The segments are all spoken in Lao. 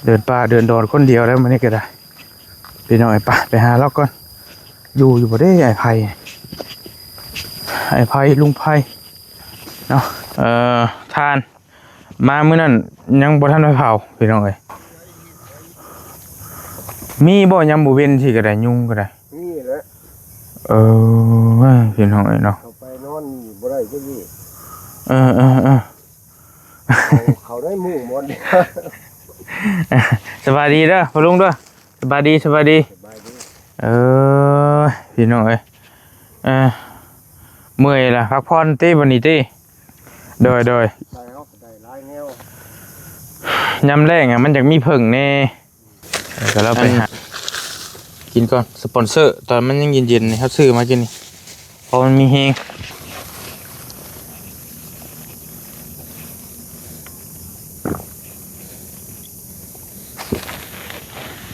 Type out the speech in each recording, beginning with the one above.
ເດີນປ່າເດີນດອນຄົນດຽວແລ້ວມື້ນີ້ກໍໄດ້ ພີ່ນ້ອງເອີຍ. ໄປ ໄປຫາລາວກ່ອນ. ຢູ່ ຢູ່ບໍ່ເດ້ ອ້າຍໄພ ອ້າຍໄພ ລຸງໄພເນາະ. ເອີ ທ່ານ ມາມື້ນັ້ນຍັງບໍ່ທັນໄດ້ເຜົາ ພີ່ນ້ອງເອີຍ. ມີບໍ່ຍາມມື້ເວັນຊີ້ກໍໄດ້ ຍຸງກໍໄດ້? ມີແຫຼະ. ເອີ ພີ່ນ້ອງເອີຍເນາະ ເຂົ້າໄປນອນບໍ່ໄດ້ຈັກມື້. ເອີ ເອີ ເອີ ເຂົ້າ ເຂົ້າໄດ້ໝູ່ໝົດ. ສະບາຍດີເດີພໍ່ລຸງເດີ. ສະບາຍດີ ສະບາຍດີ ສະບາຍດີ. ເອີ ພີ່ນ້ອງເອີຍ ເອີ ເມື່ອຍລະ ພັກຜ່ອນຕິ ບັດນີ້ຕິ. ໂດຍ ໂດຍ ໃສ່ເຮົາກໍໄດ້ຫຼາຍແນວ. ຍາມແລ້ງອະ ມັນຢາກມີເຜິ້ງແດ່ ກໍລາວໄປຫາ ອັນ ກິນກ່ອນ ສະປອນເຊີ ຕອນມັນຍັງເຢັນໆ ນີ້ ເຮົາຊື້ມາກິນນີ້ ເພາະມັນມີແຮງ.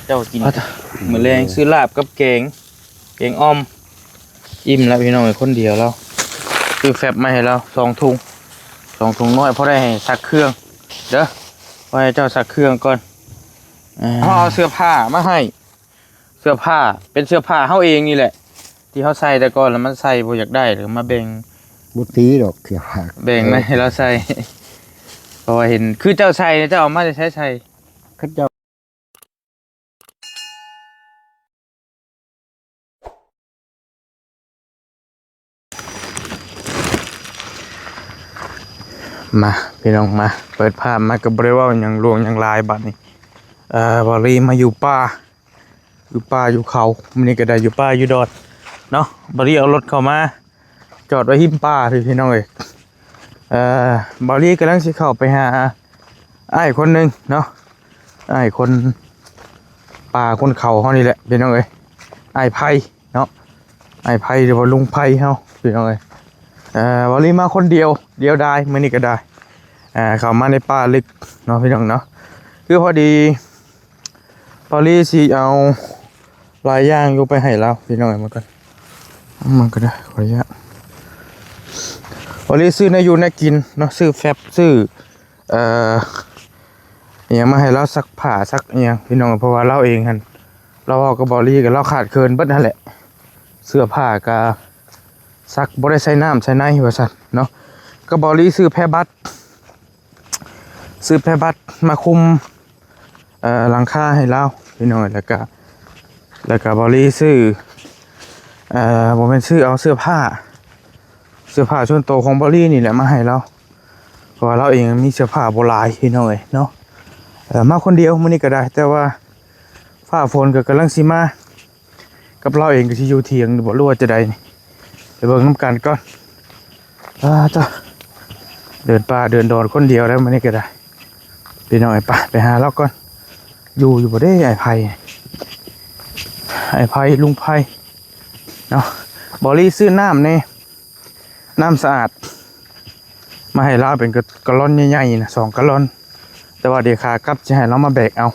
ເຈົ້າກິນ ມື້ແລງຊື້ລາບກັບແກງ ແກງອ່ອມ. ອີ່ມແລ້ວພີ່ນ້ອງເອີຍ ຄົນດຽວລາວ. ຊື້ແຟັບມາໃຫ້ລາວສອງຖົງ ສອງຖົງນ້ອຍ ພໍໄດ້ໃຫ້ຊັກເຄື່ອງເດີ ພໍໃຫ້ເຈົ້າຊັກເຄື່ອງກ່ອນ. ເຮົາເອົາເສື້ອຜ້າມາໃຫ້ ເສື້ອຜ້າ ເປັນເສື້ອຜ້າເຮົາເອງນີ້ແຫຼະ ທີ່ເຮົາໃສ່ແຕ່ກ່ອນ ແລ້ວມັນໃສ່ບໍ່ຢາກໄດ້ ແລ້ວມາແບ່ງ ບໍ່ຕີດອກ ເສື້ອຜ້າ ແບ່ງມາໃຫ້ລາວໃສ່ ເພາະວ່າເຫັນຄືເຈົ້າໃສ່ ເຈົ້າເອົາມາແຕ່ໃສໃສ່? ເຂົາເຈົ້າ ມາ ພີ່ນ້ອງ ມາ ເປີດພາບມາກໍບໍ່ໄດ້ເວົ້າຫຍັງຫຼວງຫຍັງຫຼາຍ. ບັດນີ້ ເອີ ບ່າວລີມາຢູ່ປ່າ ຢູ່ປ່າຢູ່ເຂົາ ມື້ນີ້ກໍໄດ້ຢູ່ປ່າຢູ່ດອນເນາະ. ບ່າວລີເອົາລົດເຂົ້າມາຈອດໄວ້ຮິມປ່າ ພີ່ນ້ອງເອີຍ. ເອີ ບ່າວລີກຳລັງຊິເຂົ້າໄປຫາອ້າຍຄົນໜຶ່ງເນາະ ອ້າຍຄົນປ່າຄົນເຂົາເຮົານີ້ແຫຼະ ພີ່ນ້ອງເອີຍ ອ້າຍໄພເນາະ ອ້າຍໄພ ຫຼືວ່າລຸງໄພເຮົາ ພີ່ນ້ອງເອີຍ. ເອີ ບ່າວລີມາຄົນດຽວ ດຽວດາຍ ມື້ນີ້ກໍໄດ້ ເຂົ້າມາໃນປ່າເລິກເນາະ ພີ່ນ້ອງເນາະ. ຄືພໍດີບ່າວລີຊິເອົາຫຼາຍຢ່າງຢູ່ໄປໃຫ້ລາວ ພີ່ນ້ອງເອີຍ. ມາກ່ອນ ມັນກໍໄດ້ ຂໍອະນຸຍາດ ບ່າວລີຊື້ແນວຢູ່ແນວກິນເນາະ ຊື້ແຟັບ ຊື້ ເອີ ອີ່ຫຍັງມາໃຫ້ລາວ ຊັກຜ້າຊັກອີ່ຫຍັງ ພີ່ນ້ອງ. ເພາະວ່າລາວເອງຫັ້ນ ລາວເວົ້າກັບບ່າວລີກໍລາວຂາດເຂີນເບິດຫັ້ນແຫຼະ ເສື້ອຜ້າກໍຊັກບໍ່ໄດ້ໃສ່ນ້ຳໃສ່ໃນວ່າຊັ້ນເນາະ. ກໍບ່າວລີຊື້ແພບັດ ຊື້ແພບັດມາຄຸມ ເອີ ຫຼັງຄາໃຫ້ລາວ ພີ່ນ້ອງ. ແລ້ວກະ ແລ້ວກະບ່າວລີຊື້ ເອີ ບໍ່ແມ່ນ ຊື້ເອົາເສື້ອຜ້າ ເສື້ອຜ້າສ່ວນໂຕຂອງບ່າວລີນີ້ແຫຼະມາໃຫ້ລາວ ເພາະວ່າລາວເອງມີເສື້ອຜ້າບໍ່ຫຼາຍ ພີ່ນ້ອງເອີຍເນາະ. ເອີ ມາຄົນດຽວມື້ນີ້ກໍໄດ້ ແຕ່ວ່າຟ້າຝົນກໍກຳລັງຊິມາ ກັບລາວເອງກໍຊິຢູ່ຖຽງບໍ່ຮູ້ວ່າຈະໃດນີ້ ໄປເບິ່ງນຳກັນກ່ອນ. ອ່າ ເຈົ້າ ເດີນປ່າເດີນດອນຄົນດຽວແລ້ວມື້ນີ້ກໍໄດ້ ພີ່ນ້ອງເອີຍ. ໄປ ໄປຫາລາວກ່ອນ. ຢູ່ ຢູ່ບໍ່ເດ້ ອ້າຍໄພ ອ້າຍໄພ ລຸງໄພເນາະ. ບ່າວລີຊື້ນ້ຳແດ່ ນ້ຳສະອາດ ມາໃຫ້ລາວເປັນກະ ກະລອນໃຫຍ່ໆນະ ສອງກະລອນ ແຕ່ວ່າດຽວຂາກັບຊິໃຫ້ລາວມາແບກເອົາ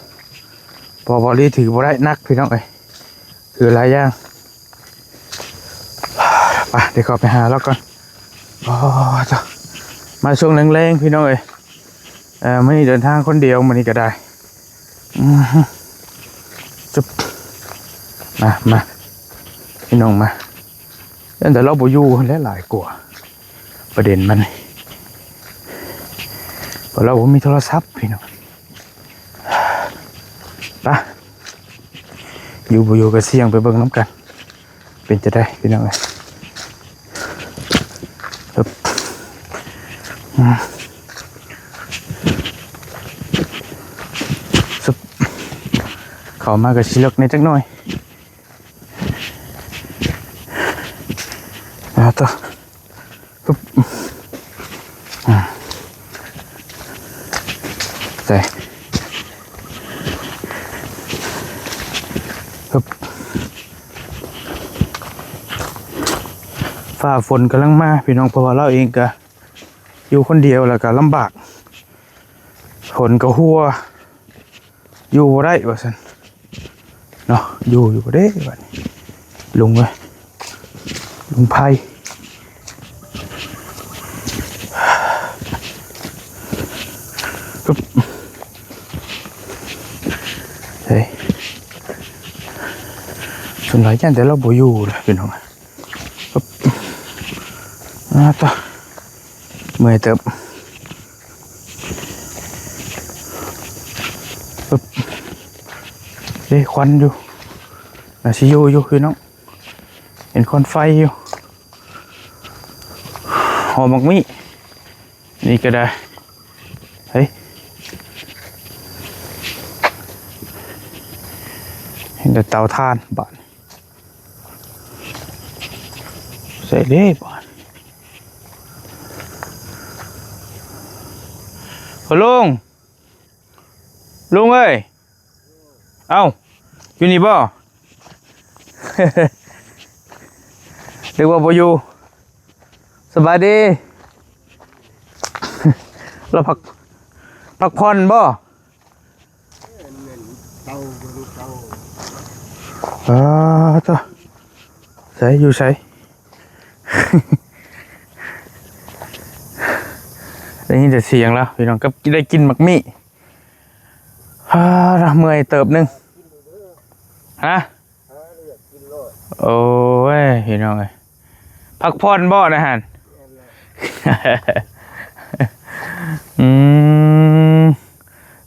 ເພາະວ່າລີຖືບໍ່ໄດ້ ໜັກ ພີ່ນ້ອງເອີຍ ຖືຫຼາຍຢ່າງ. ໄປ ດຽວເຂົ້າໄປຫາລາວກ່ອນ. ໂອ້ ເຈົ້າ ມາຊ່ວງແລງໆ ພີ່ນ້ອງເອີຍ. ເອີ ມື້ນີ້ເດີນທາງຄົນດຽວ ມື້ນີ້ກໍໄດ້. ອືມ ຈຶບ ມາ ມາ ພີ່ນ້ອງມາ. ຢ້ານແຕ່ລາວບໍ່ຢູ່ຫັ້ນແຫຼະຫຼາຍກວ່າ ປະເດັນມັນນີ້ ເພາະລາວບໍ່ມີໂທລະສັບ ພີ່ນ້ອງ. ໄປ ຢູ່ບໍ່ຢູ່ກໍສ່ຽງໄປເບິ່ງນຳກັນ ເປັນຈັ່ງໃດ ພີ່ນ້ອງເອີຍ. ຊຶບ ອືມ ຊຶບ ເຂົ້າມາກໍຊິເລິກແດ່ຈັກໜ້ອຍ. ອ່າ ຕໍ່ ຊຶບ ອືມ ໃສ່ ຊຶບ ຟ້າຝົນກຳລັງມາ ພີ່ນ້ອງ ເພາະວ່າລາວເອງກະຢູ່ຄົນດຽວ ແລ້ວກະລຳບາກ ຝົນກະຫົວ ຢູ່ບໍ່ໄດ້ວ່າຊັ້ນເນາະ. ຢູ່ ຢູ່ບໍ່ໄດ້ບັດນີ້ ລຸງເອີຍ ລຸງໄພ. ຊຶບ ເດ້ ສ່ວນຫຼາຍຢ້ານແຕ່ລາວບໍ່ຢູ່ແຫຼະພີ່ນ້ອງ. ປຶບ ອາ ຕະ ເມື່ອຍເຕີບ. ປຶບ ເດ້ ຄວັນຢູ່ ໜ້າຊິຢູ່ຢູ່ພີ່ນ້ອງ ເຫັນຄວັນໄຟຢູ່. ຫອມໝາກມີ້ ນີ້ກໍໄດ້ ເຮີ້ຍ ເຫັນແຕ່ເຕົາຖ່ານບາດ ໃສ່ເດ້ບາດ. ພໍ່ລຸງ ລຸງເອີຍ ເອົ້າ ຢູ່ນີ້ບໍ່? ນຶກວ່າບໍ່ຢູ່. ສະບາຍດີ. ລາວພັກ ພັກຜ່ອນບໍ່? ເອີ ເຈົ້າ ໃສ ຢູ່ໃສ? ໄດ້ຍິນແຕ່ສຽງລາວ ພີ່ນ້ອງ ກັບໄດ້ກິນໝາກມີ້. ອາ ລາວເມື່ອຍເຕີບໜຶ່ງ. ຮະ? ໂອ້ຍ ພີ່ນ້ອງເອີຍ ພັກຜ່ອນບໍ່ນະຫັ້ນ? ອືມ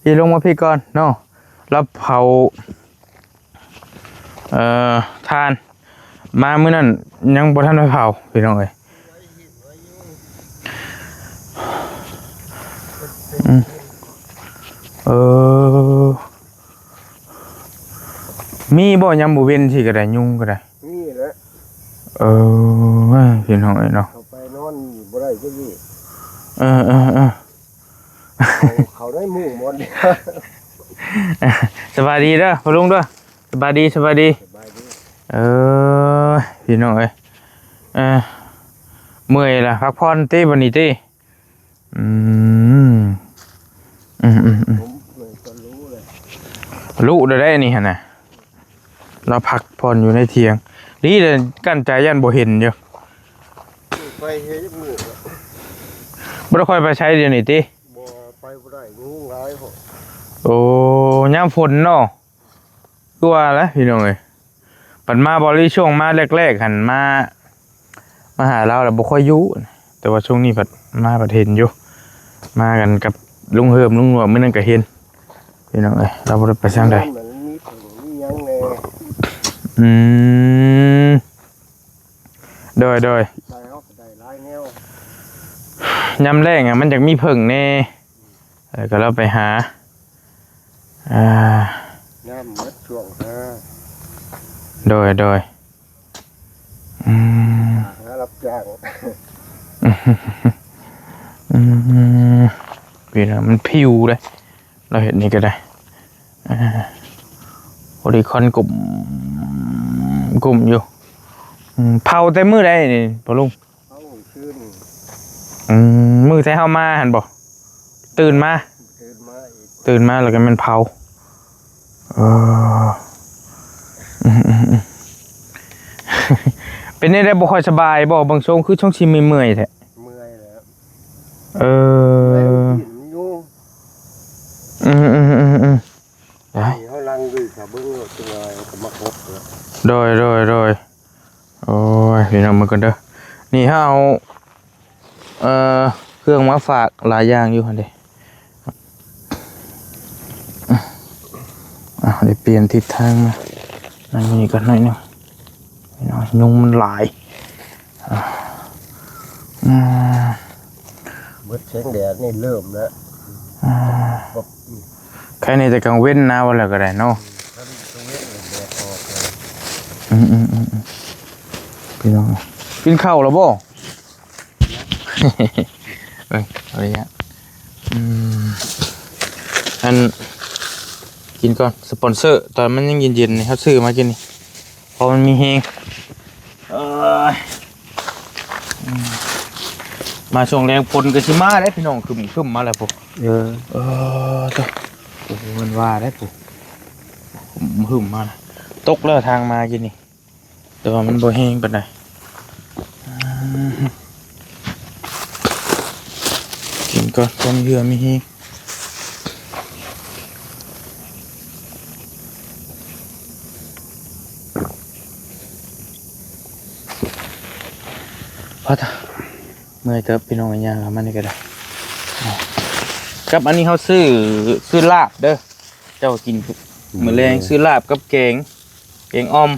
ຊິລົງມາພີ້ກ່ອນເນາະ ລາວເຜົາ ເອີ ຖ່ານ ມາມື້ນັ້ນຍັງບໍ່ທັນໄດ້ເຜົາ ພີ່ນ້ອງເອີຍ. ອືມ ເອີ ມີບໍ່ຍາມມື້ເວັນຊີ້ກໍໄດ້ ຍຸງກໍໄດ້? ມີແຫຼະ. ເອີ ພີ່ນ້ອງເອີຍເນາະ ເຂົ້າໄປນອນບໍ່ໄດ້ຈັກມື້. ເອີໆໆ ເຂົ້າ ເຂົ້າໄດ້ມຸ້ງໝົດ. ສະບາຍດີເດີພໍ່ລຸງເດີ. ສະບາຍດີ ສະບາຍດີ ສະບາຍດີ. ເອີ ພີ່ນ້ອງເອີຍ ເອີ ເມື່ອຍລະ ພັກຜ່ອນຕິ ບັດນີ້ຕິ. ອືມ ອືມໆໆ ລຸແລ້ວໄດ໋ນີ້ຫັ້ນນະ ລາວພັກຜ່ອນຢູ່ໃນຖຽງ. ດີເດີ ກັ້ນໃຈຢ້ານບໍ່ເຫັນຢູ່ ໄປເຮັດມື້ ບໍ່ໄດ້ຄ່ອຍໄປໃສດຽວນີ້ຕິ? ບໍ່ ໄປບໍ່ໄດ້ ຍຸງຫຼາຍໂພດ. ໂອ້ ຍາມຝົນເນາະ ຄືວ່າແຫຼະ ພີ່ນ້ອງເອີຍ. ບັດມາບໍລິ ຊ່ວງມາແລກໆຫັ້ນ ມາ ມາຫາລາວແລ້ວບໍ່ຄ່ອຍຢູ່ ແຕ່ວ່າຊ່ວງນີ້ພັດມາພັດເຫັນຢູ່ ມາກັນກັບລຸງເຮີມ ລຸງໜວດ ມື້ນັ້ນກໍເຫັນ ພີ່ນ້ອງເອີຍ. ລາວບໍ່ໄດ້ໄປທາງໃດ ມັນມີຜົນມີຫຍັງແດ່. ອືມ ໂດຍໆ ໄປເຮົາກໍໄດ້ຫຼາຍແນວ ຍາມແລ້ງອະ ມັນຢາກມີເຜິ້ງແດ່ ເອີ ກໍລາວໄປຫາ ອ່າ ຍາມໝົດຊ່ວງຫາ ໂດຍ ໂດຍ ອືມ ຫາຮັບຈ້າງ ອືມ ປີນະ ມັນຜິວເດ້ ລາວເຮັດນີ້ກໍໄດ້ ອ່າ ໂອລິຄອນກຸ້ມ ກຸ້ມຢູ່ ອືມ ເຜົາແຕ່ມື້ໃດນີ້ພໍ່ລຸງ? ເອົາຄືນ ອືມ ມື້ແຕ່ເຮົາມາຫັ້ນບໍ່? ຕື່ນມາ ຕື່ນມາອີກ ຕື່ນມາແລ້ວກໍແມ່ນເຜົາ ເອີ ອືມໆໆ ເປັນແນວໃດ ບໍ່ຄ່ອຍສະບາຍບໍ່? ເບິ່ງຊົງຄືຊົງຊິເມື່ອຍໆແທ້ ເມື່ອຍແລ້ວ ເອີ ເມື່ອຍ ມັນຢູ່ ອືມໆໆໆ ໄດ້ ເຮົານັ່ງຢູ່ຖ້າເບິ່ງໂລດ ຈັກໜ້ອຍເຮົາກໍມາກົບແລ້ວ ໂດຍໆໆ. ໂອ້ຍ ພີ່ນ້ອງເບິ່ງກ່ອນເດີ ນີ້ເຮົາເອົາ ເອີ ເຄື່ອງມາຝາກຫຼາຍຢ່າງຢູ່ຫັ້ນເດ້ ອ່າ ໄດ້ປ່ຽນທິດທາງມາ ອັນນີ້ກໍໜ້ອຍໜຶ່ງ ພີ່ນ້ອງ ຍຸງມັນຫຼາຍ ອ່າ ອືມ ເບິດແສງແດດນີ້ເລີ່ມແລ້ວ ອ່າ ປັບ ໃຄແນ່ແຕ່ກາງເວັນນະ ວ່າແລ້ວກໍໄດ້ເນາະ ອືມ ອືມ ອືມ ອືມ ອືມ ພີ່ນ້ອງ ກິນເຂົ້າແລ້ວບໍ່? ເບິ່ງ ເອົາໄລຍະ ອືມ ອັນ ກິນກ່ອນ ສະປອນເຊີ ຕອນມັນຍັງເຢັນໆນີ້ ເຮົາຊື້ມາກິນນີ້ ເພາະມັນມີແຮງ ເອີຍ ອືມ ມາຊ່ວງແລງຝົນກໍຊິມາເດ້ພີ່ນ້ອງ ຄຶ້ມໆມາແລ້ວພຸ້ນ ເອີ ເອີ ໂອ້ ມັນວ່າໄດ້ພຸ້ນ ຄຶ້ມໆມາ ຕົກແລ້ວທາງມາກິນນີ້ ແຕ່ວ່າມັນບໍ່ແຮງປານໃດ ອືມ ກິນກ່ອນ ພໍມີເຫື່ອມີແຮງ. ພະ ເມື່ອຍເຕີບພີ່ນ້ອງ ຍ່າງເຂົ້າມານີ້ກໍໄດ້. ກັບອັນນີ້ເຮົາຊື້ ຊື້ລາບເດີ ເຈົ້າກິນມື້ແລງ ອືມ ຊື້ລາບກັບແກງ ແກງອ່ອມ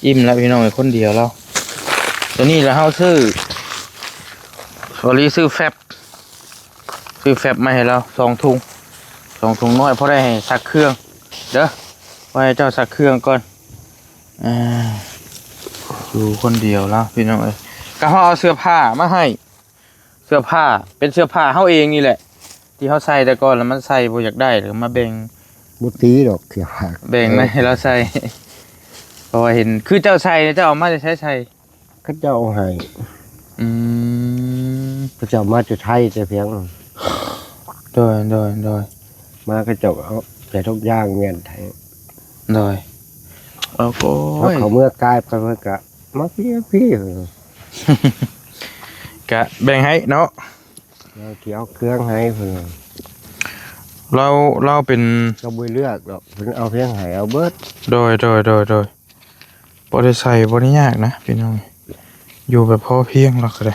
ອີ່ມແລ້ວພີ່ນ້ອງເອີຍ ຄົນດຽວລາວ. ຕົວນີ້ລະເຮົາຊື້ ບໍລິຊື້ແຟັບ ຊື້ແຟັບມາໃຫ້ລາວສອງຖົງ ສອງຖົງນ້ອຍ ພໍໄດ້ໃຫ້ຊັກເຄື່ອງເດີ ຂໍໃຫ້ເຈົ້າຊັກເຄື່ອງກ່ອນ. ອ່າ ຢູ່ຄົນດຽວລາວພີ່ນ້ອງເອີຍ ກໍເຮົາເອົາເສື້ອຜ້າມາໃຫ້ ເສື້ອຜ້າ ເປັນເສື້ອຜ້າເຮົາເອງນີ້ແຫຼະ ທີ່ເຮົາໃສ່ແຕ່ກ່ອນ ແລ້ວມັນໃສ່ບໍ່ຢາກໄດ້ ແລ້ວກໍມາແບ່ງ ບໍ່ຕີດອກ ເສື້ອຜ້າ ແບ່ງມາໃຫ້ລາວໃສ່ ເອີ ເພາະວ່າເຫັນຄືເຈົ້າໃສ່ ເຈົ້າເອົາມາແຕ່ໃສໃສ່? ເຂົາເຈົ້າເອົາໃຫ້ ອືມ ເຂົາເຈົ້າມາແຕ່ໄທແຕ່ພຽງ ໂດຍ ໂດຍ ໂດຍ ມາເຂົາເຈົ້າກໍເອົາໃສ່ຖົງຢາງແມ່ນໄທ ໂດຍ ເອົາ ໂອ້ຍ ເຂົາເມືອກາຍໄປ ເພິ່ນກໍມາພີ້ ມາພີ້ ກະແບ່ງໃຫ້ເນາະ ລາວຊິເອົາເຄື່ອງໃຫ້ເພິ່ນ ລາວ ລາວເປັນ ລາວບໍ່ເລືອກດອກ ເພິ່ນເອົາພຽງໃຫ້ເອົາເບິດ ໂດຍ ໂດຍ ໂດຍ ໂດຍ ບໍ່ໄດ້ໃສ່ ບໍ່ໄດ້ຍາກນະພີ່ນ້ອງ ຢູ່ແບບພໍພຽງລາວກໍໄດ້.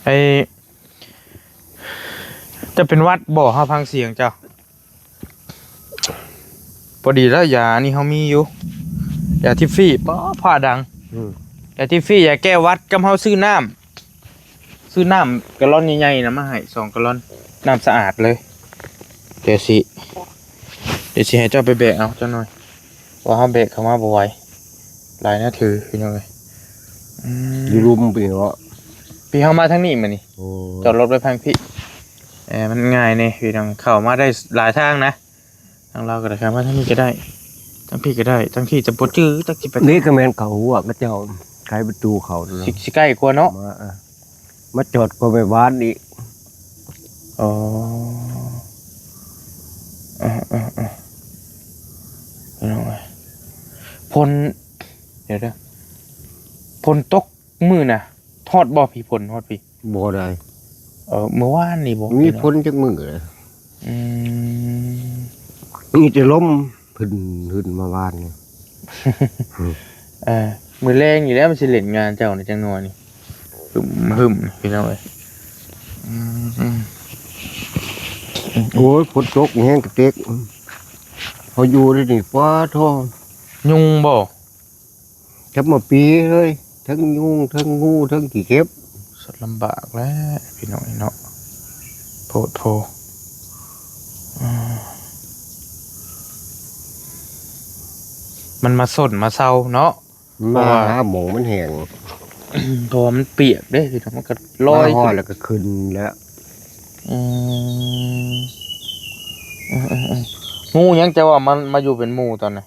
ໄອ້ ເຈົ້າເປັນຫວັດບໍ່? ເຮົາຟັງສຽງເຈົ້າ ພໍດີແລ້ວ ຢານີ້ເຮົາມີຢູ່ ຢາທິຟຟີ້ ປ້າ ຟ້າດັງ ອືມ ຢາທິຟຟີ້ ຢາແກ້ຫວັດ ກັບເຮົາຊື້ນ້ຳ ຊື້ນ້ຳກາລອນໃຫຍ່ໆນະມາໃຫ້ສອງກາລອນ ນ້ຳສະອາດເລີຍ. ດຽວຊິ ດຽວຊິໃຫ້ເຈົ້າໄປແບກເອົາຈັກໜ່ອຍ ເພາະເຮົາແບກເຂົ້າມາບໍ່ໄຫວ ຫຼາຍແນວຖືພີ່ນ້ອງເອີຍ. ອືມ ຢູ່ລຸ່ມພີ້ເນາະ ພີ້ເຮົາມາທາງນີ້ມື້ນີ້ ໂອ້ ຈອດລົດໄວ້ທາງພີ້ ເອີ ມັນງ່າຍແດ່ພີ່ນ້ອງ ເຂົ້າມາໄດ້ຫຼາຍທາງນະ ທາງລາວກໍໄດ້ ເຂົ້າມາທາງນີ້ກໍໄດ້ ທາງພີ້ກໍໄດ້ ທາງທີ່ຈະບໍ່ຈື່ຈັກຊິໄປ ນີ້ກໍແມ່ນເຂົ້າຮົ້ວເຂົາເຈົ້າ ໄຂປະຕູເຂົ້າ ຊິ ຊິໃກ້ກວ່າເນາະ ມາ ເອີ ມາຈອດກໍໄປບ້ານອີກ ອໍ ເອີໆໆ ພີ່ນ້ອງເອີຍ ຝົນ ດຽວເດີ ຝົນຕົກມື້ນະ ຮອດບໍ່ພີ້ ຝົນຮອດພີ້? ບໍ່ໄດ້ ເອີ ມື້ວານນີ້ບໍ່? ມີຝົນຈັກມື້ເລີຍ ອືມ ມີແຕ່ລົມຫຶ່ນໆມາວານນີ້ ເອີ ມື້ແລງນີ້ແຫຼະ ມັນຊິຫຼິ້ນງານເຈົ້ານີ້ຈັກໜ່ອຍນີ້ ຫຶ່ມໆ ພີ່ນ້ອງເອີຍ ອືມ ໂອ້ຍ ຝົນຕົກແຮງກະເຕັກ ເຮົາຢູ່ໄດ້ນີ້ ປາໂທ້ ຍຸງບໍ່? ຈັບມາປີເລີຍ ທັງຍຸງ ທັງງູ ທັງຂີ້ເຂັບ ສຸດລຳບາກແຫຼະພີ່ນ້ອງເນາະ ໂພດໂພ ອືມ ມັນມາສົ້ນມາເຊົາເນາະ ມັນມາ ເພາະວ່າ ຫາໝອງມັນແຫ້ງ ເພາະວ່າມັນປຽກເດ້ພີ່ນ້ອງ ມັນກໍລອຍ ມາຮອດແລ້ວກໍຂຶ້ນແລ້ວ ອືມ ອືມໆໆ ງູຫຍັງ ແຕ່ວ່າມັນມາຢູ່ເປັນໝູ່ຕອນນັ້ນ?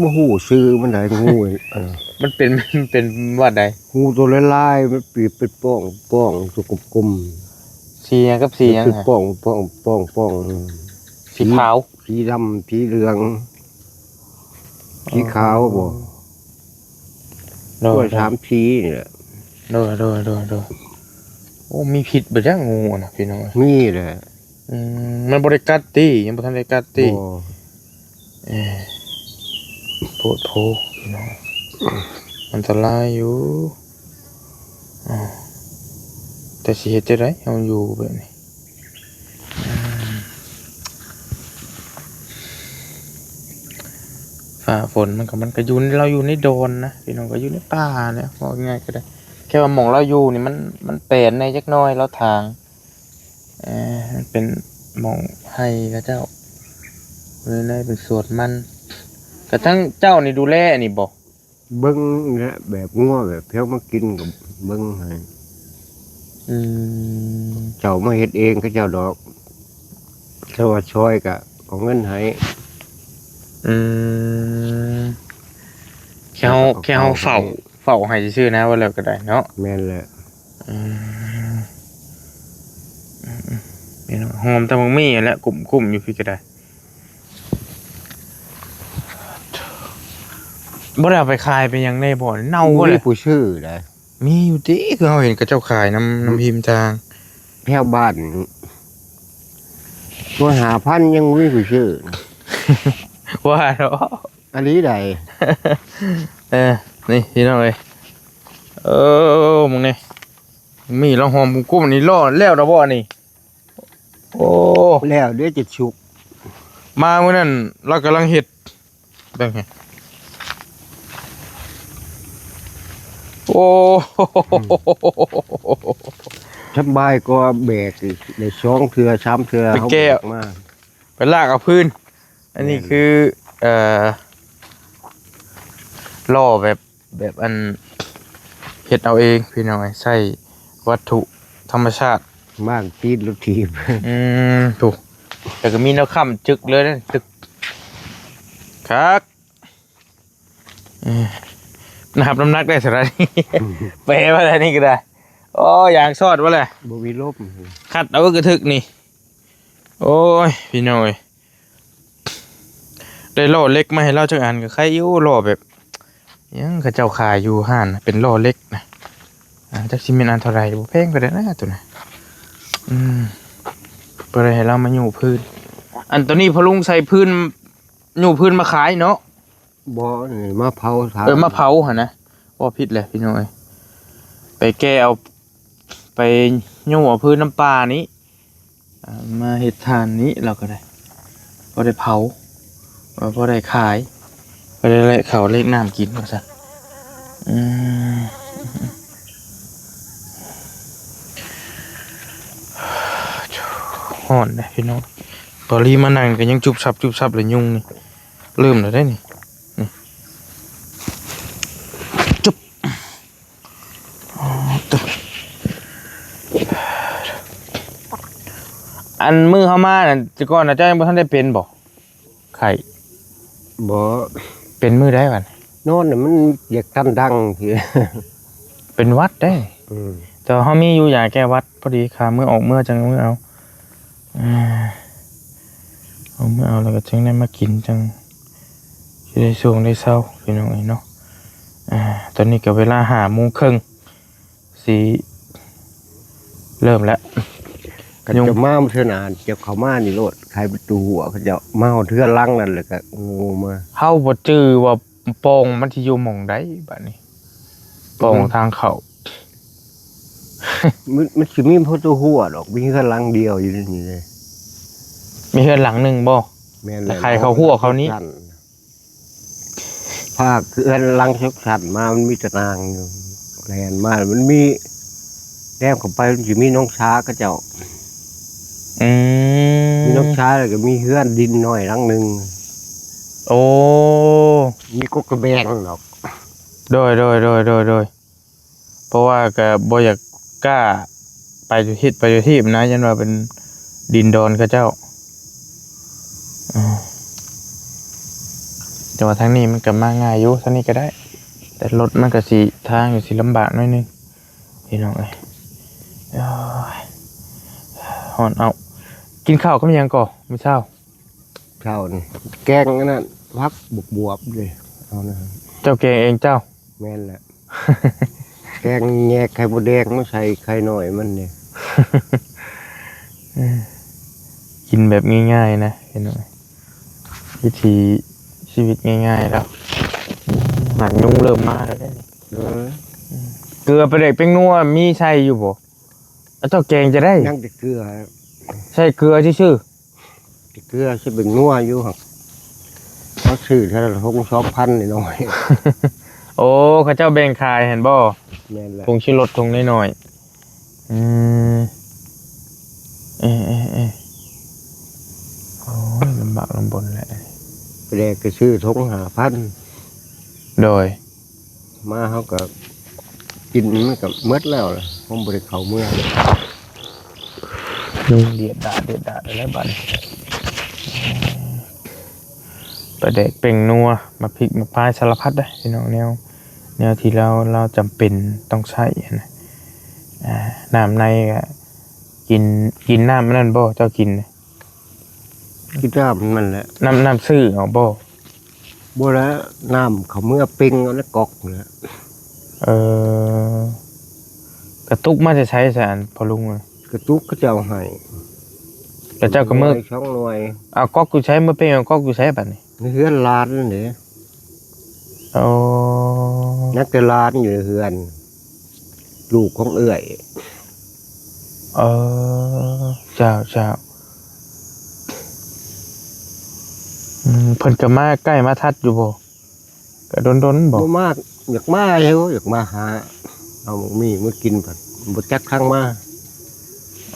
ບໍ່ຮູ້ຊື່ມັນໃດ ງູ ເອີ ມັນເປັນ ມັນເປັນຫວັດໃດ? ງູໂຕຫຼາຍໆ ມັນປີກເປັນປ່ອງໆ ໂຕກົມໆ ສີຫຍັງກັບສີຫຍັງ? ເປັນປ່ອງໆ ປ່ອງໆ ສີຂາວ ສີດຳ ສີເຫຼືອງ ສີຂາວບໍ່? ໂດຍ ສາມສີນີ້ແຫຼະ ໂດຍໆໆ ໂອ້ ມີພິດບໍ່ຈັກງູນະພີ່ນ້ອງ ມີແຫຼະ ອືມ ມັນບໍ່ໄດ້ກັດຕິ? ຍັງບໍ່ທັນໄດ້ກັດຕິ? ບໍ່ ເອີ ໂພດໂພພີ່ນ້ອງ ອັນຕະລາຍຢູ່ ອາ ແຕ່ຊິເຮັດຈັ່ງໃດ ເຮົາຢູ່ແບບນີ້ ອາ ຟ້າຝົນມັນກໍ ມັນກໍຢູ່ ລາວຢູ່ໃນດອນນະ ພີ່ນ້ອງ ກໍຢູ່ໃນປ່າແຫຼະ ເວົ້າງ່າຍໆກໍໄດ້ ແຄ່ວ່າໝ່ອງລາວຢູ່ນີ້ມັນ ມັນແປນແດ່ຈັກໜ້ອຍ ລາວຖາງ ເອີ ມັນເປັນໝ່ອງໄຮ່ເຂົາເຈົ້າ ເລີຍໄດ້ເປັນສວນມັນ ກະທັງເຈົ້ານີ້ດູແລອັນນີ້ບໍ່? ເບິ່ງແຫຼະ ແບບງົວແບບພຽວມາກິນກໍເບິ່ງໃຫ້ ອືມ ເຈົ້າມາເຮັດເອງເຂົາເຈົ້າດອກ ແຕ່ວ່າຊ່ອຍກະເອົາເງິນໃຫ້ ອືມ ແຄ່ເຮົາ ແຄ່ເຮົາເຝົ້າ ເຝົ້າໃຫ້ຊື່ໆນະ ວ່າແລ້ວກໍໄດ້ເນາະ ແມ່ນແຫຼະ ອືມ ອືມໆ ນີ້ເນາະ ຫອມແຕ່ໝາກມີ້ຫັ້ນແຫຼະ ກຸ້ມໆຢູ່ພີ້ກໍໄດ້ ບໍ່ໄດ້ເອົາໄປຂາຍໄປຫຍັງແດ່ບໍ່? ເນົ່າບໍ່ແຫຼະ ມີຜູ້ຊື້ໄດ໋ ມີຢູ່ຕິ ຄືເຮົາເຫັນເຂົາເຈົ້າຂາຍນຳ ນຳ ນຳຮິມທາງ ແຖວບ້ານ ໂລລະຫ້າພັນ ຍັງບໍ່ມີຜູ້ຊື້ ວ່າເນາະ ອີ່ຫຼີໃດ ເອີ ນີ້ພີ່ນ້ອງເອີຍ ເອີ ມຶງນີ້ ມີລະຫອມກຸ້ມໆ ນີ້ ລໍແລ້ວລະບໍ່ນີ້? ໂອ້ ແລ້ວເດ້ ຈະສຸກ. ມາມື້ນັ້ນລາວກຳລັງເຮັດ ເບິ່ງໃຫ້. ໂອ້ ອືມ ສະບາຍກວ່າແບກອີກ ໄດ້ສອງເທື່ອສາມເທື່ອ ໄປແກ້ ເຮົາແບກມາ ໄປລາກເອົາພື້ນ. ອັນນີ້ ແມ່ນ ຄື ເອີ ລໍ້ແບບ ແບບອັນ ເຮັດເອົາເອງພີ່ນ້ອງເອີຍ ໃຊ້ວັດຖຸທຳມະຊາດ ມາກຕີນລົດຖີບ. ອືມ ໂທ້ ແຕ່ກໍມີແນວຄ້ຳຈຶກເລີຍເດ້ ຕຶກ ຄັກ. ເອີ ຮັບນ້ຳໜັກໄດ້ເທົ່າໃດ? ແປວ່າໄດ້ນີ້ກໍໄດ້. ໂອ້ ຢາງຊອດວ່າແຫຼະ ບໍ່ມີລົມ ຄັດເອົາກະທຶກນີ້. ໂອ້ຍ ພີ່ນ້ອງເອີຍ ໄດ້ລໍ້ເຫຼັກມາໃຫ້ລາວຈັກອັນກໍໄຄຢູ່. ລໍ້ແບບຫຍັງເຂົາເຈົ້າຂາຍຢູ່ຮ້ານ ເປັນລໍ້ເຫຼັກນະ ອາ ຈັກຊິແມ່ນອັນເທົ່າໃດ ບໍ່ແພງປານໃດນະໂຕນັ້ນ. ອືມ ບໍ່ໄດ້ໃຫ້ລາວມາຍູ້ພື້ນ. ອັນໂຕນີ້ພໍ່ລຸງໃສ່ພື້ນ ຍູ້ພື້ນມາຂາຍເນາະ? ບໍ່ ນີ້ມາເຜົາຖ່ານ. ເອີ ມາເຜົາຫັ້ນນະ ເວົ້າຜິດແຫຼະພີ່ນ້ອງເອີຍ. ໄປແກ່ເອົາ ໄປຍູ້ເອົາພື້ນນ້ຳປ່ານີ້ ອ່າ ມາເຮັດຖ່ານນີ້ ລາວກໍໄດ້ ພໍໄດ້ເຜົາ ພໍໄດ້ຂາຍ ພໍໄດ້ເຂົ້າເລກນ້ຳກິນວ່າຊັ້ນ. ອືມ ຮ້ອນເດ້ພີ່ນ້ອງ. ຕອນນີ້ມານັ່ງກໍຍັງຈຸບຊັບຈຸບຊັບເລີຍ ຍຸງນີ້ ເລີ່ມແລ້ວເດ້ນີ້ ນີ້ ຈຸບ. ອໍ ໂຕ ອັນມື້ເຮົາມານັ້ນ ແຕ່ກ່ອນນະ ເຈົ້າຍັງບໍ່ທັນໄດ້ເປັນບໍ່ ໄຂ້? ບໍ່ ເປັນມື້ໃດບັດ? ນອນນະ ມັນຢາກຕັນດັງ ເປັນຫວັດເດ້. ອືມ ແຕ່ວ່າເຮົາມີຢູ່ຢາແກ້ຫວັດ ພໍດີຂ້າມື້ອອກເມືອຈັ່ງເມືອເອົາ. ອ່າ ເອົາມາເອົາແລ້ວກໍຈຶ່ງໄດ້ມາກິນ ຈັ່ງຊິໄດ້ໂຊງໄດ້ເຊົາ ພີ່ນ້ອງເອີຍເນາະ. ອ່າ ຕອນນີ້ກໍເວລາຫ້າໂມງເຄິ່ງ ຊິເລີ່ມແລ້ວ. ຄັນເຈົ້າມາເທື່ອໜ້າ ເຈົ້າເຂົ້າມານີ້ໂລດ ໄຂປະຕູຫົວ ເຂົາເຈົ້າມາຮອດເຮືອນຫຼັງນັ້ນ ແລ້ວກໍໂງ່ມາ. ເຮົາບໍ່ຈື່ວ່າ ປ່ອງມັນຊິຢູ່ໝ່ອງໃດບາດນີ້? ປ່ອງ ອືມ ທາງເຂົ້າ ມັນ ມັນຊິມີປະຕູຫົວດອກ ມີເຮືອນຫຼັງດຽວຢູ່ໃນນີ້ເດ້. ມີເຮືອນຫຼັງໜຶ່ງບໍ່? ແມ່ນແຫຼະ ໃຫ້ເຂົ້າຫົວເຂົານີ້ ພາກເຮືອນຫຼັງສຸກຊັ້ນມາ ມັນມີຕະໜ່າງຢູ່ ແລ່ນມາ ມັນມີ ແນມເຂົ້າໄປ ມັນຊິມີໜອງສາເຂົາເຈົ້າ. ອືມ ມີໜອງສາ ແລ້ວກໍມີເຮືອນດິນນ້ອຍຫຼັງໜຶ່ງ. ໂອ້ ມີກົກກະແບງດອກ. ໂດຍ ໂດຍ ໂດຍ ໂດຍ ໂດຍ. ເພາະວ່າກໍບໍ່ຢາກກ້າໄປທຸທິດໄປທຸທີບນະ ຢ້ານວ່າເປັນດິນດອນເຂົາເຈົ້າ. ເອີ ແຕ່ວ່າທາງນີ້ມັນກໍມາງ່າຍຢູ່ ທາງນີ້ກໍໄດ້ ແຕ່ລົດມັນກໍຊິ ທາງກໍຊິລຳບາກໜ້ອຍໜຶ່ງ ພີ່ນ້ອງເອີຍ. ໂອ້ຍ ຮ້ອນເອົາ. ກິນເຂົ້າກັບຫຍັງກໍມື້ເຊົ້າ? ເຊົ້ານີ້ແກງອັນນັ້ນ ຜັກບວບໆເດ້. ເອົານະ ເຈົ້າແກງເອງເຈົ້າ? ແມ່ນແຫຼະ ແກງແຍກໄຂ່ມົດແດງມາໃສ່ໄຂ່ນ້ອຍມັນເດ້. ເອີ ກິນແບບງ່າຍໆນະ ເຫັນບໍ່? ວິຖີຊີວິດງ່າຍໆແລ້ວ. ຫາກຍຸງເລີ່ມມາແລ້ວເດ້. ເອີ ເກືອປາແດກແປ້ງນົວມີໃສ່ຢູ່ບໍ່? ເຈົ້າແກງຈະໄດ້ ຍັງແຕ່ເກືອ ໃສ່ເກືອຊື່ໆ. ເກືອຊິເປັນນົວຢູ່ ເຂົາຊື້ເທື່ອລະຖົງສອງພັນນ້ອຍໆ. ໂອ້ ເຂົາເຈົ້າແບ່ງຂາຍຫັ້ນບໍ່? ແມ່ນແຫຼະ ຜົງຊູລົດຖົງນ້ອຍໆ. ອືມ ເອໆໆ ໂອ້ຍ ລຳບາກລຳບົນແຫຼະ. ປາແດກກໍຊື້ຖົງຫ້າພັນ. ໂດຍ. ມາເຮົາກໍກິນ ມັນກໍໝົດແລ້ວລະ ເຮົາບໍ່ໄດ້ເຂົ້າເມືອງ. ຍຸງດຽດດາດດຽດດາດແລ້ວບາດນີ້. ປາແດກແປ້ງນົວ ໝາກພິກໝາກພາຍ ສາລະພັດເດ້ພີ່ນ້ອງ ແນວ ແນວທີ່ລາວ ລາວຈຳເປັນຕ້ອງໃຊ້ຫັ້ນນະ. ອ່າ ນ້ຳໃນກໍກິນ ກິນນ້ຳອັນນັ້ນບໍ່ ເຈົ້າກິນ? ກິນນ້ຳນັ້ນແຫຼະ. ນ້ຳ ນ້ຳຊື້ເອົາບໍ່? ບໍ່ແລ້ວ ນ້ຳເຂົ້າເມືອເປັ່ງເອົາໃນກອກແຫຼະ. ເອີ ກະຕຸກມາແຕ່ໃສຊະ ອັນພໍ່ລຸງ? ກະຕຸກເຂົາເຈົ້າໃຫ້ ແລ້ວເຈົ້າກໍເມືອ ໜ່ວຍສອງໜ່ວຍ. ເອົາກອກຢູ່ໃສ? ເມືອເປັ່ງເອົາກອກຢູ່ໃສບາດນີ້? ໃນເຮືອນຫຼານນັ້ນເດ້. ໂອ້ ຍັງແຕ່ຫຼານຢູ່ໃນເຮືອນ. ລູກຂອງເອື້ອຍ. ເອີ ເຈົ້າ ເຈົ້າ. ອືມ ເພິ່ນກໍມາໃກ້ມາທັດຢູ່ບໍ່? ກໍດົນໆບໍ່? ບໍ່ມາ. ຢາກມາຢູ່ ຢາກມາຫາເອົາໝາກມີ້ມາກິນ ພັດບໍ່ຈັກທາງມາ.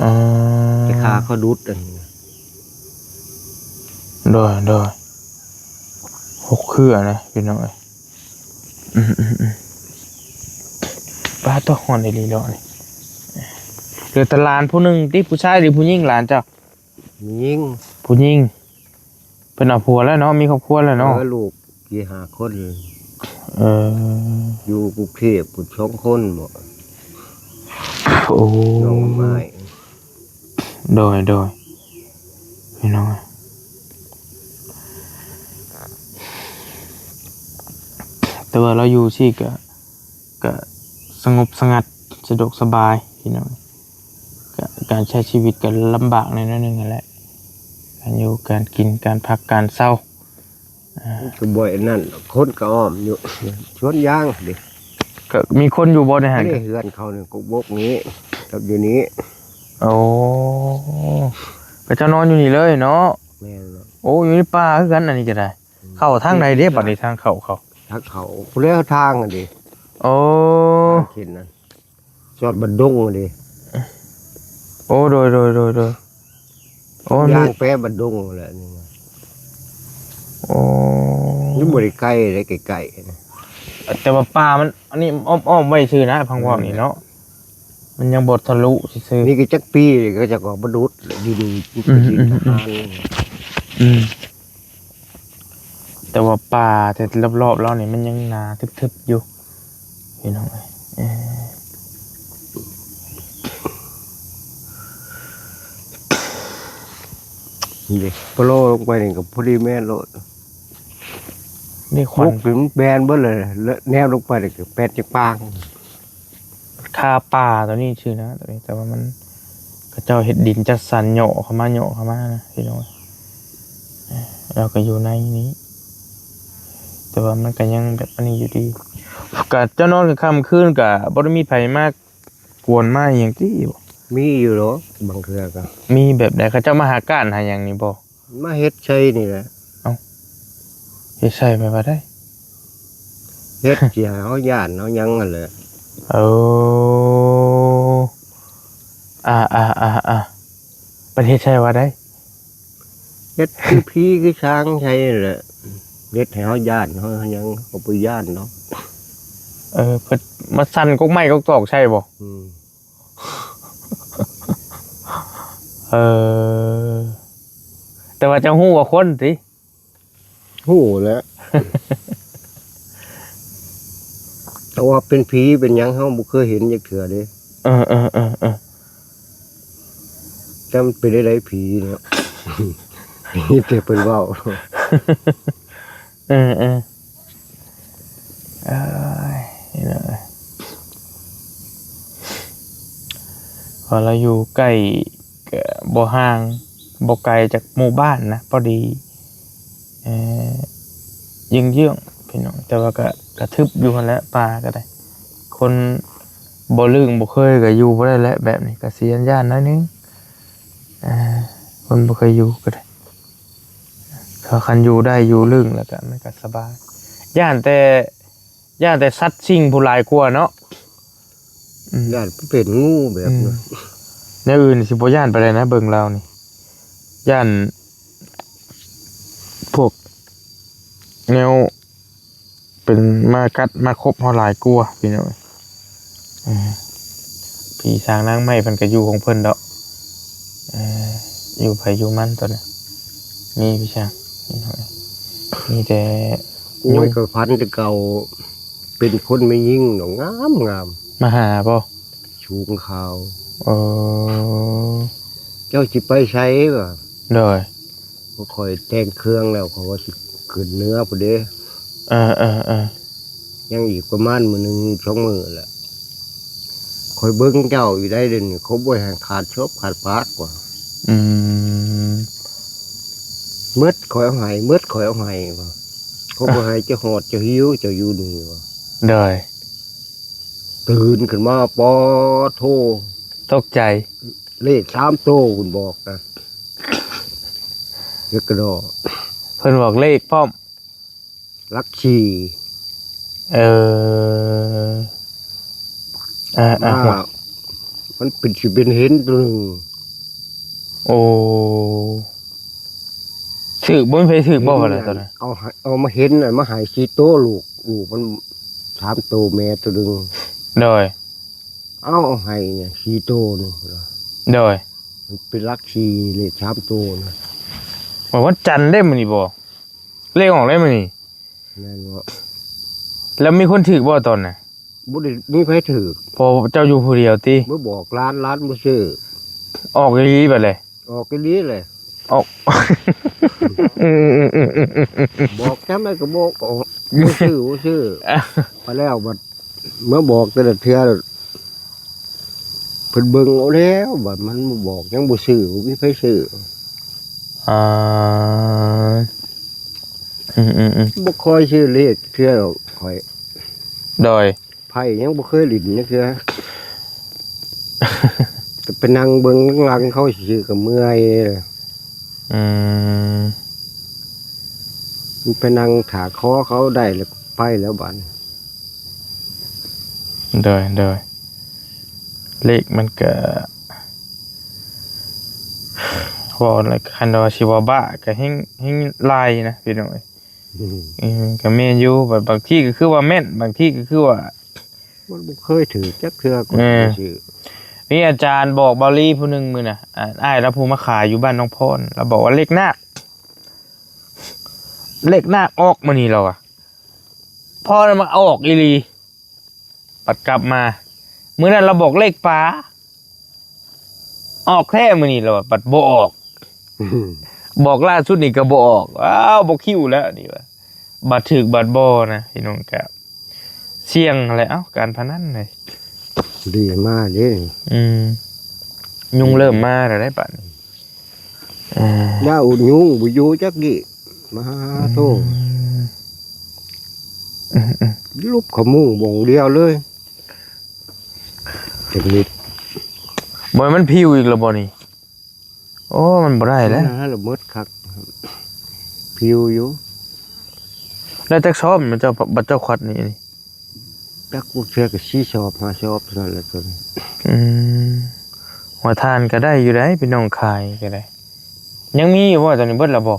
ອໍ ໄປຂ້າເຂົາດຸດອັນນີ້. ໂດຍ ໂດຍ. ຫົກເຄືອນະພີ່ນ້ອງເອີຍ. ອືມໆໆ. ປາດ ໂທ້ ຮ້ອນອີ່ຫຼີເນາະນີ້. ເຫຼືອແຕ່ຫຼານຜູ້ໜຶ່ງຕິ? ຜູ້ຊາຍ ຫຼື ຜູ້ຍິງ ຫຼານເຈົ້າ? ຜູ້ຍິງ. ຜູ້ຍິງ. ເພິ່ນເອົາຜົວແລ້ວເນາະ ມີຄອບຄົວແລ້ວເນາະ. ເອີ ລູກສີ່ຫ້າຄົນ. ເອີ ຢູ່ກຸງເທບພຸ້ນສອງຄົນບໍ? ໂອ້ ນ້ອງໄມ້. ໂດຍ ໂດຍ ພີ່ນ້ອງ. ແຕ່ວ່າລາວຢູ່ຊີ້ກະ ກະສະຫງົບສະຫງັດ ສະດວກສະບາຍພີ່ນ້ອງ. ກະການໃຊ້ຊີວິດກະລຳບາກແດ່ໜ້ອຍໜຶ່ງຫັ້ນແຫຼະ ການຢູ່ການກິນ ການພັກການເຊົາ. ມັນກໍບໍ່ອັນນັ້ນດອກ ຄົນກໍອ້ອມຢູ່ສວນຢາງເດ້. ກໍມີຄົນຢູ່ບໍ່ໃນຫັ້ນ? ອັນນີ້ເຮືອນເຂົານີ້ ກົກບົກນີ້ກັບຢູ່ນີ້. ໂອ້ ເຂົາເຈົ້ານອນຢູ່ນີ້ເລີຍເນາະ? ແມ່ນແລ້ວ. ໂອ້ ຢູ່ໃນປ່າຄືກັນອັນນີ້ກໍໄດ້. ອືມ ເຂົ້າທາງໃດເດ້ ບັດນີ້ທາງເຂົ້າເຂົາ? ທາງເຂົ້າພຸ້ນແຫຼ້ວ ທາງຫັ້ນເດ້. ໂອ້ ທາງຂຶ້ນນັ້ນ ຈອດບັນດົງເດ້. ໂອ້ ໂດຍ ໂດຍ ໂດຍ ໂດຍ. ໂອ້ ຍ່າງແປບັນດົງແຫຼະນີ້ນະ. ໂອ້ ຢູ່ບໍ່ໄດ້ໄກເດ້ ໃກ້ໆນະ. ແຕ່ວ່າປ່າມັນ ອັນນີ້ອ້ອມໆໄວ້ຊື່ນະ ພັງເວົ້ານີ້ເນາະ. ແມ່ນແຫຼະ ມັນຍັງບໍ່ທະລຸຊື່ໆ. ນີ້ກໍຈັກປີ ເຂົາເຈົ້າກໍມາດຸດຢູ່ນີ້ ອືມ ຢູ່ດິນ ອືມ ທະຫານ. ອືມ ແຕ່ວ່າປ່າແຖວລອບໆລາວນີ້ມັນຍັງໜາທຶບໆຢູ່ພີ່ນ້ອງເອີຍ. ເອີ ນີ້ເດ້ ໂປໂລລົງໄປນີ້ກໍພໍດີແມ່ນໂລດ. ນີ້ຂວັນ ມຸກນີ້ມັນແບນເບິດເລີຍ ແນມລົງໄປນີ້ກໍແປດຈັກປາງ. ຄາປ່າຕົວນີ້ຊື່ນະ ຕົວນີ້ ແຕ່ວ່າມັນ ເຂົາເຈົ້າເຮັດດິນຈັດສັນເຫຍາະເຂົ້າມາ ເຫຍາະເຂົ້າມານະພີ່ນ້ອງ. ເອີ ລາວກໍຢູ່ໃນນີ້ ແຕ່ວ່າມັນກໍຍັງແບບອັນນີ້ຢູ່ດີ. ກະເຈົ້ານອນກາງຄ່ຳຄືນກະບໍ່ໄດ້ມີໃຜມາກວນມາອີ່ຫຍັງຕິ? ມີຢູ່ດອກ ບາງເທື່ອກໍ ມີແບບໃດ? ເຂົາເຈົ້າມາຫາກ້ານຫາຫຍັງນີ້ບໍ່? ມາເຮັດໃສ່ນີ້ແຫຼະ. ເອົ້າ ເຮັດໃສ່ແປວ່າໃດ? ເຮັດຊິໃຫ້ເຮົາຢ້ານເຮົາຫຍັງຫັ້ນແຫຼະ. ເອີ ອາໆໆໆ ເພິ່ນເຮັດໃສ່ວ່າໃດ? ເຮັດຄືຜີຄືຊ່າງໃສ່ຫັ້ນແຫຼະ ເຮັດໃຫ້ເຮົາຢ້ານເຮົາຫຍັງ ເຮົາບໍ່ຢ້ານດອກ. ເອີ ເພິ່ນມາສັ່ນກົກໄມ້ກົກຕອກໃສ່ບໍ່? ອືມ. ເອີ ແຕ່ວ່າເຈົ້າຮູ້ວ່າຄົນຕິ? ຮູ້ແຫຼະ ແຕ່ວ່າເປັນຜີເປັນຫຍັງ ເຮົາບໍ່ເຄີຍເຫັນຈັກເທື່ອເດ້. ເອີໆໆໆ ແຕ່ມັນເປັນໄດ້ໃດຜີເນາະ ມີແຕ່ເພິ່ນເວົ້າ. ເອີໆ ເອີຍ ເພາະລາວຢູ່ໃກ້ ກໍບໍ່ຫ່າງບໍ່ໄກຈາກໝູ່ບ້ານນະ ພໍດີ ເອີ ເຢື້ອງໆ ພີ່ນ້ອງ ແຕ່ວ່າກໍ ກະທຶບຢູ່ຫັ້ນແຫຼະ ປ່າກໍໄດ້. ຄົນບໍ່ລຶ້ງບໍ່ເຄີຍກໍຢູ່ບໍ່ໄດ້ແຫຼະ ແບບນີ້ກໍຊິຢ້ານໆໜ້ອຍໜຶ່ງ ເອີ ຄົນບໍ່ເຄີຍຢູ່ກໍໄດ້. ຖ້າຄັນຢູ່ໄດ້ຢູ່ລຶ້ງແລ້ວກໍມັນກໍສະບາຍ ຢ້ານແຕ່ ຢ້ານແຕ່ສັດສິ່ງພຸ້ນຫຼາຍກວ່າເນາະ. ອືມ ຢ້ານເປັນງູແບບນັ້ນ ອືມ ແນວອື່ນຊິບໍ່ຢ້ານປານໃດນະ ເບິ່ງລາວນີ້ ຢ້ານພວກແນວເປັນມາກັດມາຄົບເຮົາຫຼາຍກວ່າ ພີ່ນ້ອງ. ເອີ ຜີສາງນາງໄມ້ເພິ່ນກໍຢູ່ຂອງເພິ່ນດອກ ເອີ ຢູ່ໃຜຢູ່ມັນຕົວນີ້ ມີພີ່ຊ່າງ ມີແຕ່ ໂອ້ຍ ຍຸງ ຂ້ອຍຝັນແຕ່ເກົ່າ ເປັນຄົນແມ່ຍິງດອກ ງາມໆ ມາຫາບໍ່? ສູງຂາວ ເອີ ເຈົ້າຊິໄປໃສ? ວ່າ ໂດຍ ຂ້ອຍແຕ່ງເຄື່ອງແລ້ວ ຂ້ອຍວ່າຊິຂຶ້ນເໜືອພຸ້ນເດ້. ເອີໆໆ ຍັງອີກປະມານມື້ໜຶ່ງສອງມື້ແຫຼະ ຂ້ອຍເບິ່ງເຈົ້າຢູ່ໄດ໋ ດຽວນີ້ ເຂົາບໍ່ໃຫ້ຂາດສອບຂາດປາກວ່າ ອືມ ໝົດຂ້ອຍເອົາໃຫ້ ໝົດຂ້ອຍເອົາໃຫ້ວ່າ ເຂົາບໍ່ໃຫ້ເຈົ້າຮອດເຈົ້າຫິວ ເຈົ້າຢູ່ນີ້ວ່າ ໂດຍ ຕື່ນຂຶ້ນມາ ປາໂທ້ ຕົກໃຈ ເລກສາມໂຕເພິ່ນບອກນະ ເຮັດກະດໍ້ ເພິ່ນບອກເລກພ້ອມ ຫຼັກສີ່ ເອີ ອ່າ ອ່າ ອ່າ ມັນເປັນ ຊິເປັນເຫັນໂຕໜຶ່ງ ໂອ້ ຖືກບໍ່? ມີໃຜຖືກບໍ່ ເຫັນ ວ່າແລ້ວຕອນນັ້ນ? ເອົາໃຫ້ ເອົາມາເຫັນ ເອົາມາໃຫ້ສີ່ໂຕ ລູກ ລູກມັນສາມໂຕ ແມ່ໂຕໜຶ່ງ ໂດຍ ເອົາ ເອົາໃຫ້ສີ່ໂຕນີ້ ໂດຍ ມັນເປັນຫຼັກສີ່ ເລກສາມໂຕນະ ວ່າວັນຈັນເດ້ມື້ນີ້ບໍ່? ເລກອອກແລ້ວມື້ນີ້ ແມ່ນບໍ່? ແລ້ວມີຄົນຖືກບໍ່ຕອນນັ້ນ? ບໍ່ໄດ້ມີໃຜຖືກ ເພາະເຈົ້າຢູ່ຜູ້ດຽວຕິ? ມາບອກຫຼານ ຫຼານບໍ່ຊື້ ອອກອີຫຼີບັດເລີຍ? ອອກອີຫຼີແຫຼະ ອອກ ບອກຈຳໄດ້ກໍບອກ ອອກ ບໍ່ຊື້ ບໍ່ຊື້ ໄປແລ້ວບັດ ມາບອກແຕ່ລະເທື່ອ ເພິ່ນເບິ່ງເອົາແລ້ວ ບັດມັນມາບອກຍັງບໍ່ຊື້ ບໍ່ມີໃຜຊື້ ອ່າ ອືມໆໆ ບໍ່ຄ່ອຍຊື້ເລກເທື່ອດອກຂ້ອຍ ໂດຍ ໄພ້ຍັງບໍ່ເຄີຍຫຼິ້ນຈັກເທື່ອ ແຕ່ໄປນັ່ງເບິ່ງຫຼັງເຂົາຊື່ໆ ກໍເມື່ອຍ ອືມ ໄປນັ່ງຖ້າຂໍເຂົາໄດ້ແລ້ວໄປແລ້ວບາດນີ້ ໂດຍ ໂດຍ ເລກມັນກະ ເວົ້າແລ້ວ ຄັນວ່າຊິວ່າບ້າກະແຮງ ແຮງຫຼາຍນະພີ່ນ້ອງເອີຍ ອືມ ເອີ ກະແມ່ນຢູ່ ບາງ ບາງທີກະຄືວ່າແມ່ນ ບາງທີກະຄືວ່າ ມັນບໍ່ເຄີຍຖືກຈັກເທື່ອ ເອີ ກໍບໍ່ຊື້ ມີອາຈານບອກເບົາລີຜູ້ໜຶ່ງມື້ນະ ອາ ອ້າຍລາວຜູ້ມາຂາຍຢູ່ບ້ານໜອງພອນ ລາວບອກວ່າເລກນາກ ເລກນາກອອກມື້ນີ້ ລາວວ່າ ພໍລະມາອອກອີ່ຫຼີ ບັດກັບມາ ມື້ນັ້ນລາວບອກເລກປາ ອອກແທ້ມື້ນີ້ລາວວ່າ ບັດບໍ່ອອກ ອືມ ບອກລ່າສຸດນີ້ກໍບໍ່ອອກ ອ້າວ ບໍ່ຄິວແລ້ວນີ້ວ່າ ບັດຖືກບັດບໍ່ນະ ພີ່ນ້ອງ ກະສ່ຽງຫັ້ນແຫຼະ ເອົ້າ ການພະນັນເລີຍ ດີມາເດ້ ອືມ ຍຸງເລີ່ມມາແລ້ວໃດ໋ບັດນີ້ ເອີ ຢ່າອຸດຍຸງບໍ່ຢູ່ຈັກກີ້ ມາໂທ ອືມ ອືມໆ ລຸບເຂົ້າມຸ້ງບ່ອນດຽວເລີຍ ຈັກນິດ ບໍ່ແມ່ນມັນຜິວອີກແລ້ວບໍ່ນີ້? ໂອ້ ມັນບໍ່ໄດ້ແລ້ວ ນະ ລະເມີດຄັກ ຜິວຢູ່ ໄດ້ຈັກຊອບ ເຈົ້າ ບັດເຈົ້າຄວັດນີ້? ຈັກ ບາງເທື່ອກໍສີ່ຊອບ ຫ້າຊອບເທົ່ານັ້ນແຫຼະ ຕົວນີ້ ອືມ ຫົວຖ່ານກໍໄດ້ຢູ່ໃດ໋ ພີ່ນ້ອງ ຂາຍກໍໄດ້ ຍັງມີຢູ່ບໍ່? ຕອນນີ້ເບິດແລ້ວບໍ່?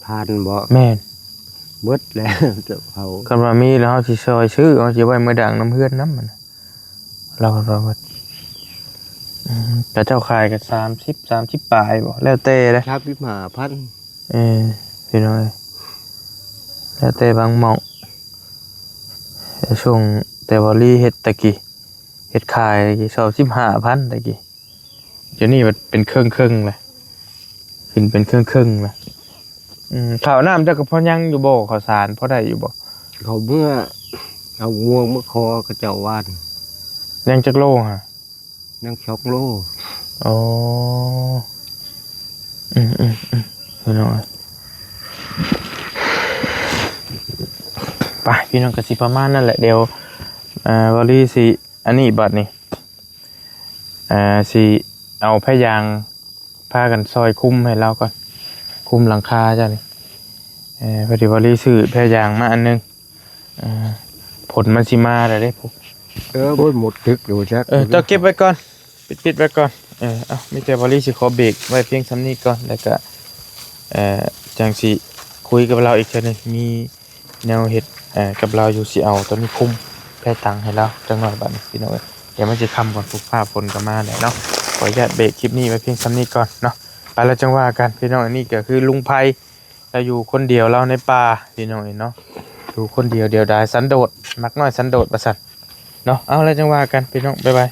ຖ່ານບໍ່? ແມ່ນ ເບິດແລ້ວ ເຈົ້າເຂົາ ຄັນວ່າມີແລ້ວເຮົາຊິຊ່ອຍຊື້ ເຮົາຊິໄວ້ມາດັງນຳເຮືອນນຳ ລາວວ່າເບິດ ອືມ ຂະເຈົ້າຂາຍກໍສາມສິບ ສາມສິບປາຍບໍ່ ແລ້ວແຕ່ເດ້ ສາມສິບຫ້າພັນ ເອີ ພີ່ນ້ອງເອີຍ ແລ້ວແຕ່ບາງໝ່ອງ ຊ່ວງແຕ່ວ່າລີເຮັດຕະກີ້ ເຮັດຂາຍຕະກີ້ ຊອບສິບຫ້າພັນຕະກີ້ ດຽວນີ້ມັນເປັນເຄິ່ງໆແລ້ວ ຂຶ້ນເປັນເຄິ່ງໆແລ້ວ ອືມ ເຂົ້ານ້ຳເຈົ້າກໍພໍຍັງຢູ່ບໍ່? ເຂົ້າສານພໍໄດ້ຢູ່ບໍ່? ເຂົາເມືອ ເອົາງວງມາຂໍເຂົາເຈົ້າວານ ຍັງຈັກໂລຫະ? ຍັງສອງໂລ ອໍ ອືມໆໆ ພີ່ນ້ອງ ໄປ ພີ່ນ້ອງ ກໍຊິປະມານນັ້ນແຫຼະ ດຽວ ເອີ ວາລີຊິ ອັນນີ້ບັດນີ້ ເອີ ຊິເອົາພະຍາງພາກັນຊ່ອຍຄຸມໃຫ້ລາວກ່ອນ ຄຸມຫຼັງຄາເຈົ້ານີ້ ເອີ ພໍດີວ່າລີຊື້ແພຍາງມາອັນໜຶ່ງ ເອີ ຝົນມັນຊິມາແລ້ວເດ້ ເອີ ໂອ້ຍ ໝົດຕຶກຢູ່ຈັກ ເອີ ເຈົ້າເກັບໄວ້ກ່ອນ ປິດໆໄວ້ກ່ອນ ເອີ ເອົາ ມີແຕ່ວ່າລີຊິຂໍເບຣກໄວ້ພຽງສ່ຳນີ້ກ່ອນ ແລ້ວກະ ເອີ ຈັ່ງຊິຄຸຍກັບລາວອີກເທື່ອໜຶ່ງ ມີ ແນວເຮັດ ເອີ ກັບລາວຢູ່ ຊິເອົາໂຕນີ້ຄຸມແພຕັງໃຫ້ລາວຈັກໜ້ອຍບາດນີ້ ພີ່ນ້ອງເອີຍ ດຽວມັນຊິຄ່ຳກ່ອນ ຟ້າຝົນກໍມາແລ້ວເນາະ ຂໍອະນຸຍາດເບຣກຄລິບນີ້ໄວ້ພຽງສ່ຳນີ້ກ່ອນເນາະ ໄປແລ້ວຈັ່ງວ່າກັນ ພີ່ນ້ອງ ອັນນີ້ກໍຄືລຸງໄພ ລາວຢູ່ຄົນດຽວລາວໃນປ່າ ພີ່ນ້ອງເອີຍເນາະ ຢູ່ຄົນດຽວດຽວດາຍສັນໂດດ ມັກນ້ອຍສັນໂດດວ່າຊັ້ນເນາະ ເອົາ ແລ້ວຈັ່ງວ່າກັນ ພີ່ນ້ອງ ບາຍບາຍ.